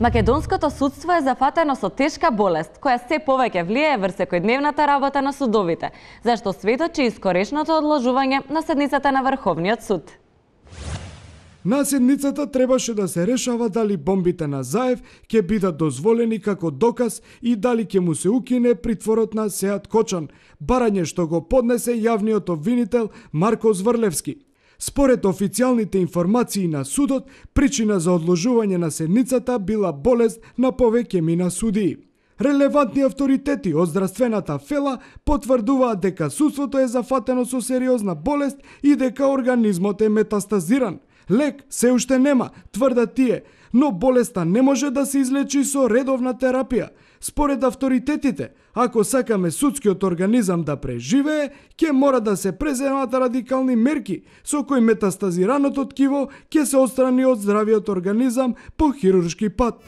Македонското судство е зафатено со тешка болест, која се повеќе влијае врз секојдневната работа на судовите, зашто сведочи и скорешното одложување на седницата на Врховниот суд. На седницата требаше да се решава дали бомбите на Заев ќе бидат дозволени како доказ и дали ќе му се укине притворот на Сеат Кочан, барање што го поднесе јавниот обвинител Марко Зврлевски. Според официјалните информации на судот, причина за одложување на седницата била болест на повеќе мина судии. Релевантни авторитети од здравствената фела потврдуваат дека судството е зафатено со сериозна болест и дека организмот е метастазиран. Лек се уште нема, тврдат тие, но болеста не може да се излечи со редовна терапија. Според авторитетите, ако сакаме судскиот организам да преживее, ќе мора да се преземат радикални мерки, со кои метастазираното ткиво ќе се отстрани од здравиот организам по хируршки пат.